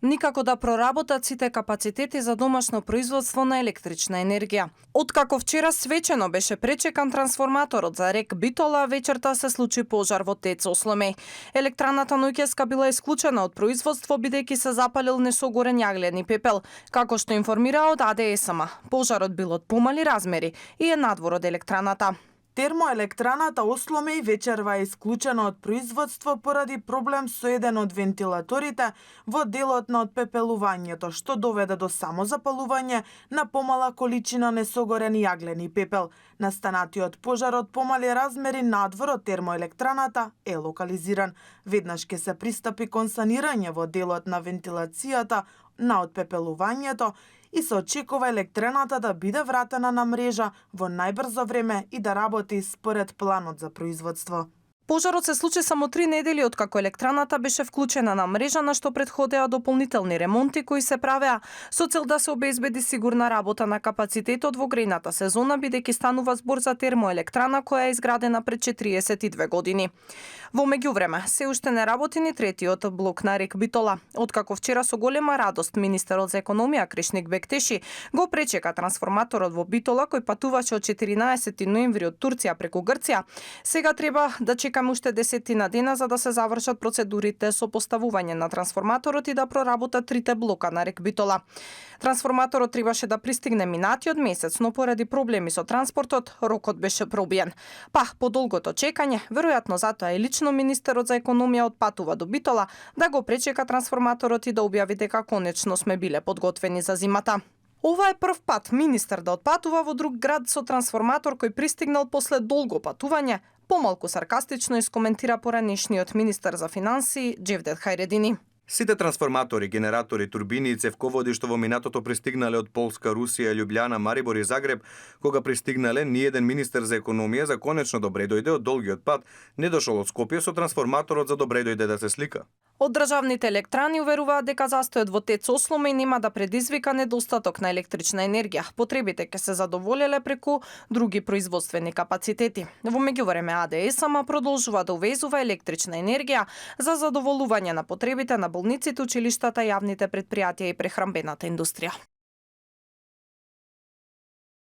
никако да проработат сите капацитети за домашно производство на електрична енергија. Откако вчера свечено беше пречекан трансформаторот за РЕК Битола, вечерта се случи пожар во ТЕЦ Осломе. Електраната ноќеска била исклучена од производство бидејќи се запалил несогорен јаглен и пепел, како што информира од АДСМ. Пожарот бил од помали размери и е надвор од електраната. Термоелектраната Осломе вечерва е исклучена од производство поради проблем со еден од вентилаторите во делот на отпепелувањето, што доведе до самозапалување на помала количина несогорен јаглен и пепел. Настанатиот пожар од помали размери надвор од термоелектраната е локализиран. Веднаш ќе се пристапи кон санирање во делот на вентилацијата на отпепелувањето и се очекува електраната да биде вратена на мрежа во најбрзо време и да работи според планот за производство. Пожарот се случи само 3 недели откако електраната беше вклучена на мрежа, на што претходеа дополнителни ремонти кои се правеа со цел да се обезбеди сигурна работа на капацитетот во грејната сезона, бидејќи станува збор за термоелектрана која е изградена пред 42 години. Во меѓувреме, се уште не работи ни третиот блок на РЕК Битола. Откако вчера со голема радост министерот за економија Кришник Бектеши го пречека трансформаторот во Битола кој патуваше од 14 ноември од Турција преку Грција, сега треба да чекаме уште 10 дена за да се завршат процедурите со поставување на трансформаторот и да проработат трите блока на РЕК Битола. Трансформаторот требаше да пристигне минатиот месец, но поради проблеми со транспортот, рокот беше пробиен. По долгото чекање, веројатно затоа и лично министерот за економија отпатува до Битола да го пречека трансформаторот и да објави дека конечно сме биле подготвени за зимата. Ова е прв пат министер да отпатува во друг град со трансформатор кој пристигнал после долго патување, помалку саркастично искоментира поранешниот министер за финансии Джевдет Хајредини. Сите трансформатори, генератори, турбини и цевководи што во минатото пристигнале од Полска, Русија, Љубљана, Марибор и Загреб, кога пристигнале, ни еден министер за економија за конечно добре дојде од долгиот пат, не дошол од Скопје со трансформаторот за добре дојде да се слика. Од државните електрани уверуваат дека застојот во ТЕЦ Осломе нема да предизвика недостаток на електрична енергија. Потребите ќе се задоволеле преку други производствени капацитети. Во меѓувреме АДСМ продолжува да увезува електрична енергија за задоволување на потребите на болниците, училиштата, јавните претпријатија и прехрамбената индустрија.